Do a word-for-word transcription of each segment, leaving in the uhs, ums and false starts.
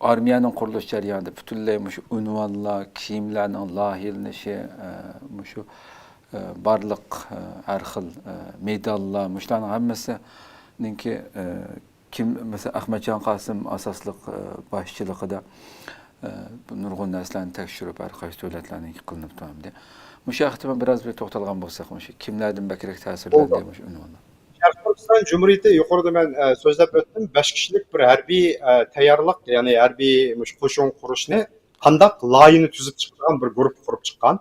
ئارمىيەنىڭ قۇرۇلۇش جەريانىدا پۈتۈنلەي مۇشۇ ئۇنۋانلار، كىيىملەرنىڭ لايىھىلىنىشى، ئە، مۇشۇ، ئە، بارلىق، ئە، ھەر خىل، ئە، مېداللار، مۇشۇلارنىڭ ھەممىسىنىڭكى، ئە، كىم، مەسىلەن، ئەخمەتجان قاسىم ئاساسلىق، ئە، باشچىلىقىدا، ئە، نۇرغۇن نەرسىلەرنى تەكشۈرۈپ، ھەر قايسى دۆلەتلەرنىڭكى قىلىنىپ تۇرامدى. مۇشۇ ھەقتە بىر ئاز بىر توختالغان بولساق، مۇشۇ كىملەردىن بەكرەك تەسىرلەندى مۇشۇ ئۇنۋانلار؟ شەرقىي تۈركىستان جۇمھۇرىيىتى يۇقىرىدا مەن، ئە، سۆزلەپ ئۆتتۈم، بەش كىشىلىك بىر ھەربىي، ئە، تەييارلىق، يەنى ھەربىي مۇشۇ قوشۇن قۇرۇشنى قانداق لايىھىنى تۈزۈپ چىقىدىغان بىر گۇرۇپپا قۇرۇپ چىققان.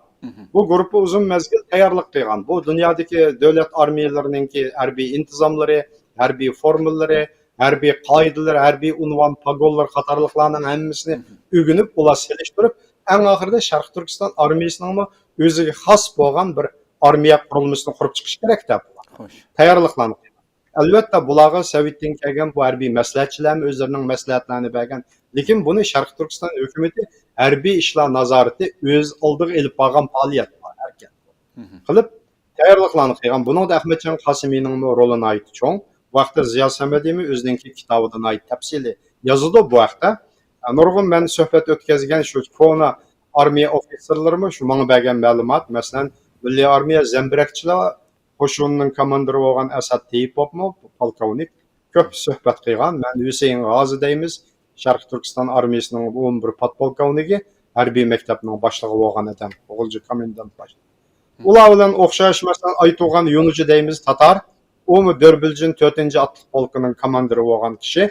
بۇ گۇرۇپپا ئۇزۇن مەزگىل تەييارلىق قىلغان. بۇ دۇنيادىكى دۆلەت ئارمىيەلىرىنىڭكى ھەربىي ئىنتىزاملىرى، ھەربىي فورمۇلىلىرى، ھەربىي قائىدىلىرى، ھەربىي ئۇنۋان، پاگونلىرى قاتارلىقلارنىڭ ھەممىسىنى ئۆگىنىپ، ئۇلار سېلىشتۇرۇپ، ئەڭ ئاخىرىدا شەرقىي تۈركىستان ئارمىيىسىنىڭمۇ ئۆزىگە خاس بولغان بىر ئارمىيە قۇرۇلمىسىنى قۇرۇپ چىقىش كېرەك دەپ، تەييارلىقلارنى قىلغان. ئەلۋەتتە، بۇلارغا سوۋېتتىن كەلگەن بۇ ھەربىي مەسلىھەتچىلەرمۇ ئۆزلىرىنىڭ مەسلىھەتلەرنى بەرگەن. لېكىن بۇنى شەرقىي تۈركىستان ھۆكۈمىتى ھەربىي ئىشلار نازارىتى ئۆز ئالدىغا ئېلىپ بارغان پائالىيەت بار، ھەرىكەت قىلىپ تەييارلىقلارنى قىلغان. بۇنىڭدا ئەخمەتجان قاسىمىنىڭمۇ رولى ناھايىتى چوڭ. بۇ ھەقتە زىيا سەمەدىمۇ ئۆزىنىڭكى كىتابىدا ناھايىتى تەپسىلىي يازىدۇ بۇ ھەقتە. نۇرغۇن مەن سۆھبەت ئۆتكۈزگەن شۇ كونا ئارمىيە ئوفىتسېرلىرىمۇ شۇ ماڭا بەرگەن مەلۇمات، مەسىلەن، مىللىي ئارمىيە زەمبىرەكچىلەر قوشۇنىنىڭ كوماندىرى بولغان ئەسئەت تېيىپوفمۇ، پولكوۋنىك، كۆپ سۆھبەت قىلغان. مەن ھۈسەيىن غازى دەيمىز، شەرقىي تۈركىستان ئارمىيىسىنىڭ ئون بىر پودپولكوۋنىكى، ھەربىي مەكتەپنىڭ باشلىقى بولغان ئادەم، ئوغۇلجى كومېندانت باشلىقى. ئۇلار بىلەن ئوخشاش، مەسىلەن، ئايتۇغان يۇنۇجى دەيمىز، تاتار، ئۇمۇ دۆربىلجىن تۆتىنچى ئاتلىق پولكىنىڭ كوماندىرى بولغان كىشى.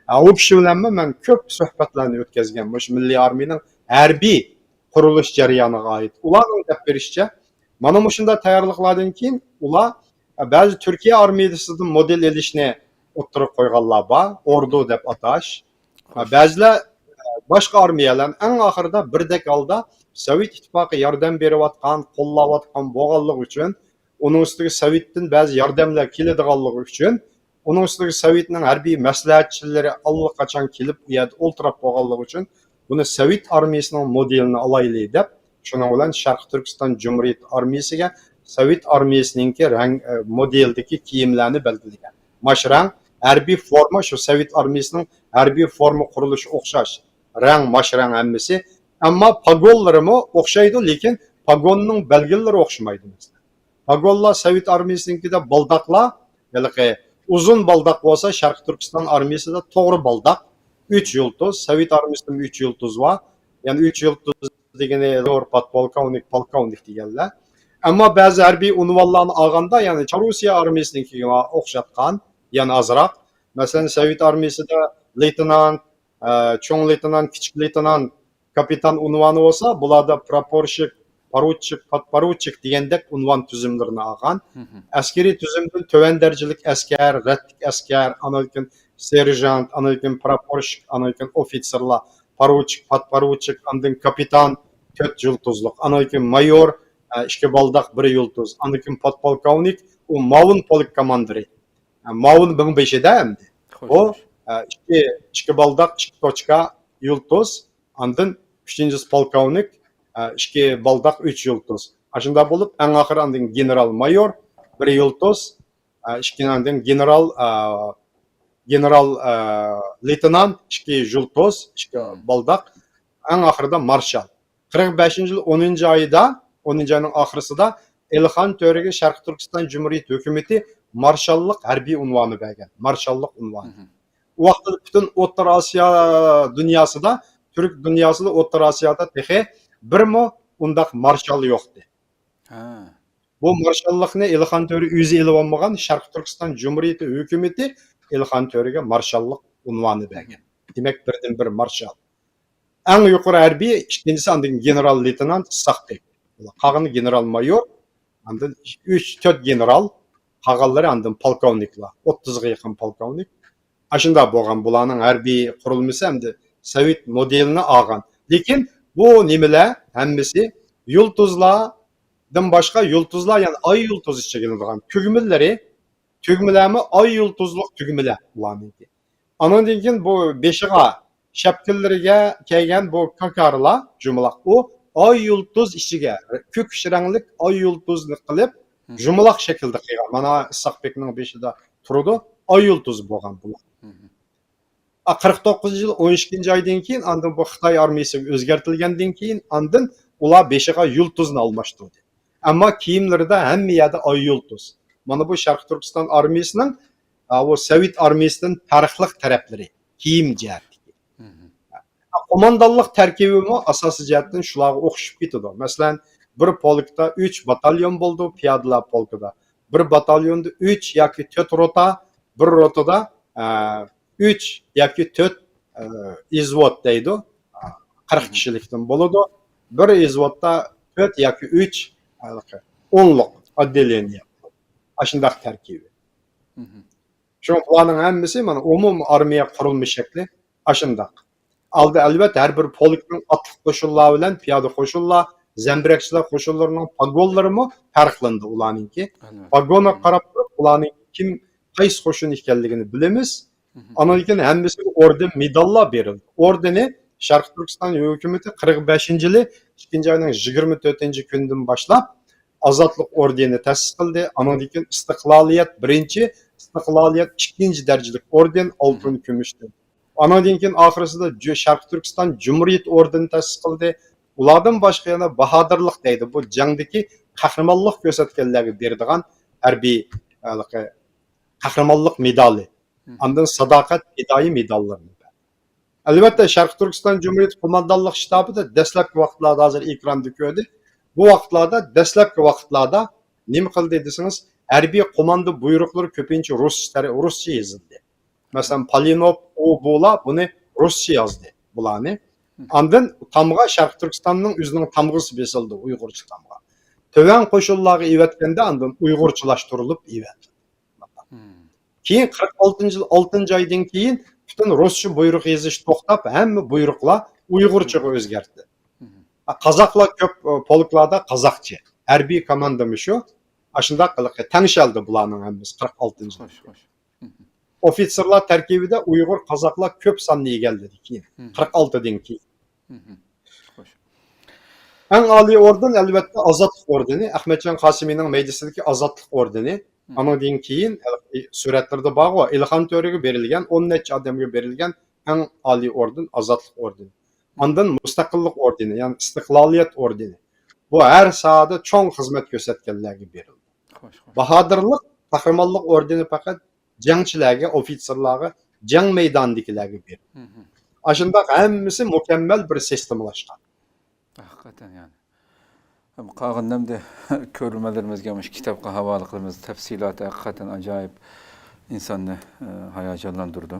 ئۇ كىشى بىلەنمۇ مەن كۆپ سۆھبەتلەرنى ئۆتكۈزگەن، مۇشۇ مىللىي ئارمىيىنىڭ ھەربىي قۇرۇلۇش جەريانىغا ئائىت. ئۇلارنىڭ دەپ بېرىشىچە، مانا مۇشۇنداق تەييارلىقلاردىن كېيىن ئۇلار، ئە، بەزى تۈركىيە ئارمىيىسىدىن مودېل ئېلىشنى ئوتتۇرىغا قويغانلار بار، ئوردۇ دەپ ئاتاش. ئە، بەزىلەر، ئە، باشقا ئارمىيەلەرنى، ئەڭ ئاخىرىدا بىردەك ھالدا سوۋېت ئىتتىپاقى ياردەم بېرىۋاتقان، قوللاۋاتقان بولغانلىقى ئۈچۈن، ئۇنىڭ ئۈستىگە سوۋېتتىن بەزى ياردەملەر كېلىدىغانلىقى ئۈچۈن، ئۇنىڭ ئۈستىگە سوۋېتنىڭ ھەربىي مەسلىھەتچىلىرى ئاللىقاچان كېلىپ، ئۇ يەردە ئولتۇراپ بولغانلىقى ئۈچۈن، بۇنى سوۋېت ئارمىيىسىنىڭ مودېلىنى ئالايلى دەپ، شۇنىڭ بىلەن شەرقىي تۈركىستان جۇمھۇرىيىتى ئارمىيىسىگە سوۋېت ئارمىيىسىنىڭكى رەڭ، ئە، مودېلىدىكى كىيىملەرنى بەلگىلىگەن. ماش رەڭ، ھەربىي فورما، شۇ سوۋېت ئارمىيىسىنىڭ ھەربىي فورما قۇرۇلۇشى ئوخشاش. رەڭ، ماش رەڭ ھەممىسى. ئەمما پاگونلىرىمۇ ئوخشايدۇ، لېكىن پاگوننىڭ بەلگىلىرى ئوخشىمايدۇ، مەسىلەن. پاگونلار سوۋېت ئارمىيىسىنىڭكىدە بالداقلار، ھېلىقى ئۇزۇن بالداق بولسا، شەرقىي تۈركىستان ئارمىيىسىدا توغرا بالداق، ئۈچ يۇلتۇز، سوۋېت ئارمىيىسىدىمۇ ئۈچ يۇلتۇز بار. يەنى ئۈچ يۇلتۇز دېگىنى مايور، پودپولكوۋنىك، پولكوۋنىك دېگەنلەر. ئەمما بەزى ھەربىي ئۇنۋانلارنى ئالغاندا، يەنى چاررۇسىيە ئارمىيىسىنىڭكىگە ئوخشاتقان، يەنى ئازراق. مەسىلەن، سوۋېت ئارمىيىسىدا لېيتېنانت، ئە، چوڭ لېيتېنانت، كىچىك لېيتېنانت، كاپىتان ئۇنۋانى بولسا، بۇلاردا پراپورشىك، پوروتچىك، پودپوروتچىك دېگەندەك ئۇنۋان تۈزۈملىرىنى ئالغان. ئەسكىرىي تۈزۈمدىن تۆۋەن دەرىجىلىك ئەسكەر، رەتلىك ئەسكەر، ئاندىن كېيىن سېرژانت، ئاندىن كېيىن پراپورشىك، ئاندىن كېيىن ئوفىتسېرلار، پوروتچىك، پودپوروتچىك، ئاندىن كاپىتان، تۆت يۇلتۇزلۇق، ئاندىن كېيىن مايور، ئە، ئىككى بالداق، بىر يۇلتۇز، ئاندىن كېيىن پودپولكوۋنىك، ئۇ ماۋۇن پولك كوماندىرى. ئە، ماۋۇن مىڭبېشى دە ئەمدى. بۇ، ئە، ئىككى، ئىككى بالداق، ئىككى توچكا، يۇلتۇز، ئاندىن ئۈچىنچىسى پولكوۋنىك، ئە، ئىككى بالداق، ئۈچ يۇلتۇز. ئاشۇنداق بولۇپ، ئەڭ ئاخىرى ئاندىن گېنېرال مايور، بىر يۇلتۇز، ئە، ئىككى، ئاندىن گېنېرال، ئە، گېنېرال، ئە، لېيتېنانت، ئىككى يۇلتۇز، ئىككى بالداق، ئەڭ ئاخىرىدا مارشال. قىرىق بەشىنچى يىل ئونىنچى ئايدا، ئونىنچى ئاينىڭ ئاخىرىسىدا ئېلىخان تۆرىگە شەرقىي تۈركىستان جۇمھۇرىيىتى ھۆكۈمىتى مارشاللىق ھەربىي ئۇنۋانى بەرگەن. مارشاللىق ئۇنۋانى. ئۇ ۋاقىتتا پۈتۈن ئوتتۇرا ئاسىيا دۇنياسىدا، تۈرك دۇنياسىدا، ئوتتۇرا ئاسىيادا تېخى بىرمۇ ئۇنداق مارشال يوقتى. بۇ مارشاللىقنى ئېلىخان تۆرە ئۆزى ئېلىۋالمىغان، شەرقىي تۈركىستان جۇمھۇرىيىتى ھۆكۈمىتى ئېلىخان تۆرىگە مارشاللىق ئۇنۋانى بەرگەن. دېمەك، بىردىنبىر مارشال. ئەڭ يۇقىرى ھەربىي، ئىككىنچىسى ئاندىن گېنېرال لېيتېنانت ئىسساق بېك. قالغىنى گېنېرال مايور، ئاندىن ئۈچ، تۆت گېنېرال، قالغانلىرى ئاندىن پولكوۋنىكلار، ئوتتۇزغا يېقىن پولكوۋنىك. ئاشۇنداق بولغان بۇلارنىڭ ھەربىي قۇرۇلمىسى ھەمدە سوۋېت مودېلىنى ئالغان. لېكىن بۇ نېمىلەر ھەممىسى يۇلتۇزلاردىن باشقا، يۇلتۇزلار، يەنى ئاي يۇلتۇز ئىچىگە ئېلىنىدىغان تۈگمىلىرى، تۈگمىلەرمۇ ئاي يۇلتۇزلۇق تۈگمىلەر بۇلارنىڭكى. ئانىڭدىن كېيىن بۇ بېشىغا، شەپكىلىرىگە كىيگەن بۇ كاكارلار، جۇمىلاق، ئۇ ئاي يۇلتۇز ئىچىگە، كۆكۈش رەڭلىك ئاي يۇلتۇزنى قىلىپ، جۇمىلاق شەكىلدە قىلغان. مانا ئىسساق بېكنىڭ بېشىدا تۇرىدۇ، ئاي يۇلتۇز بولغان بۇلار. قىرىق توققۇزىنچى يىل ئون ئىككىنچى ئايدىن كېيىن، ئاندىن بۇ خىتاي ئارمىيىسىغا ئۆزگەرتىلگەندىن كېيىن، ئاندىن ئۇلار بېشىغا يۇلتۇزنى ئالماشتۇردى. ئەمما كىيىملىرىدە ھەممە يەردە ئاي يۇلتۇز. مانا بۇ شەرقىي تۈركىستان ئارمىيىسىنىڭ، ئا، بۇ سوۋېت ئارمىيىسىدىن پەرقلىق تەرەپلىرى، كىيىم جەھەتتىكى. قوماندانلىق تەركىبىمۇ ئاساسىي جەھەتتىن شۇلارغا ئوخشىشىپ كېتىدۇ. مەسىلەن، بىر پولكتا ئۈچ باتاليون بولىدۇ، پىيادىلەر پولكىدا. بىر باتاليوندا ئۈچ ياكى تۆت روتا، بىر روتىدا، ئە، ئۈچ ياكى تۆت، ئە، ئىزۋود دەيدۇ. قىرىق كىشىلىكتىن بولىدۇ. بىر ئىزۋودتا تۆت ياكى ئۈچ، ھېلىقى، ئونلۇق ئوتدېلېنىيە. ئاشۇنداق تەركىبى. شۇڭا بۇلارنىڭ ھەممىسى مانا ئومۇمىي ئارمىيە قۇرۇلما شەكلى ئاشۇنداق. ئالدى ئەلۋەتتە ھەر بىر پولكنىڭ ئاتلىق قوشۇنلار بىلەن پىيادە قوشۇنلار، زەمبىرەكچىلەر قوشۇنلىرىنىڭ پاگونلىرىمۇ پەرقلىنىدۇ ئۇلارنىڭكى. ئەلۋەتتە. پاگونغا قاراپ تۇرۇپ ئۇلارنىڭ كىم، قايسى قوشۇن ئىكەنلىكىنى بىلىمىز. ئاندىن كېيىن ھەممىسىگە ئوردېن، مېداللار بېرىلدى. ئوردېنى شەرقىي تۈركىستان ھۆكۈمىتى قىرىق بەشىنچى يىلى ئىككىنچى ئاينىڭ يىگىرمە تۆتىنچى كۈنىدىن باشلاپ ئازادلىق ئوردېنى تەسىس قىلدى. ئانىڭدىن كېيىن ئىستىقلالىيەت بىرىنچى، ئىستىقلالىيەت ئىككىنچى دەرىجىلىك ئوردېن، ئالتۇن، كۈمۈشتىن. ئانىڭدىن كېيىن ئاخىرسىدا جۇ-، شەرقىي تۈركىستان جۇمھۇرىيىتى ئوردېنى تەسىس قىلدى. ئۇلاردىن باشقا يەنە باھادىرلىق دەيدۇ. بۇ جەڭدىكى قەھرىمانلىق كۆرسەتكەنلەرگە بېرىدىغان ھەربىي، ھېلىقى، قەھرىمانلىق مېدالى. ئاندىن ساداقەت پىدائىي مېداللىرىنى بەردى. ئەلۋەتتە، شەرقىي تۈركىستان جۇمھۇرىيىتى قوماندانلىق شتابىدا دەسلەپكى ۋاقىتلاردا، ھازىر ئېكراندا كۆردى، بۇ ۋاقىتلاردا، دەسلەپكى ۋاقىتلاردا نېمە قىلدى دېسىڭىز، ھەربىي قوماندا بۇيرۇقلىرى كۆپىنچە رۇس تەرە-، رۇسچە يېزىلدى. مەسىلەن، پالىنوف، ئۇ، بۇلار بۇنى رۇسچە يازدى، بۇلارنى. ئاندىن تامغا، شەرقىي تۈركىستاننىڭ ئۆزىنىڭ تامغىسى بېسىلدى، ئۇيغۇرچە تامغا. تۆۋەن قوشۇنلارغا ئېۋەتكەندە ئاندىن ئۇيغۇرچىلاشتۇرۇلۇپ ئېۋەتىلدى. كېيىن قىرىق ئالتىنچى يىل ئالتىنچى ئايدىن كېيىن پۈتۈن رۇسچە بۇيرۇق يېزىش توختاپ، ھەممە بۇيرۇقلار ئۇيغۇرچىغا ئۆزگەرتتى. قازاقلار كۆپ، ئە، پولكلاردا قازاقچە. ھەربىي كوماندىمۇ شۇ. ئاشۇنداق قىلىقى تەڭشەلدى بۇلارنىڭ ھەممىسى قىرىق ئالتىنچى يىل. خوش، خوش. ئوفىتسېرلار تەركىبىدە ئۇيغۇر، قازاقلار كۆپ ساننى ئىگىلىدى كېيىن، قىرىق ئالتىدىن كېيىن. خوش. ئەڭ ئالىي ئوردېن، ئەلۋەتتە، ئازادلىق ئوردېنى، ئەخمەتجان قاسىمىنىڭ مەيدىسىدىكى ئازادلىق ئوردېنى. ئانىڭدىن كېيىن، سۈرەتلىرىدە بارغۇ، ئىلھان تۆرىگە بېرىلگەن، ئون نەچچە ئادەمگە بېرىلگەن ئەڭ ئالىي ئوردېن، ئازادلىق ئوردېنى. ئاندىن مۇستەقىللىق ئوردېنى، يەنى ئىستىقلالىيەت ئوردېنى. بۇ ھەر ساھەدە چوڭ خىزمەت كۆرسەتكەنلەرگە بېرىلدى. خوش، خوش. باھادىرلىق، قەھرىمانلىق ئوردېنى پەقەت جەڭچىلەرگە، ئوفىتسېرلارغا، جەڭ مەيدانىدىكىلەرگە بېرىلدى. ئاشۇنداق ھەممىسى مۇكەممەل بىر سىستېمىلاشقان. ھەقىقەتەن يەنى. قالغىنىنى ئەمدى كۆرۈرمەنلىرىمىزگە مۇشۇ كىتابقا ھاۋالە قىلىمىز. تەپسىلاتى ھەقىقەتەن ئاجايىپ، ئىنساننى، ئە، ھاياجانلاندۇرىدۇ.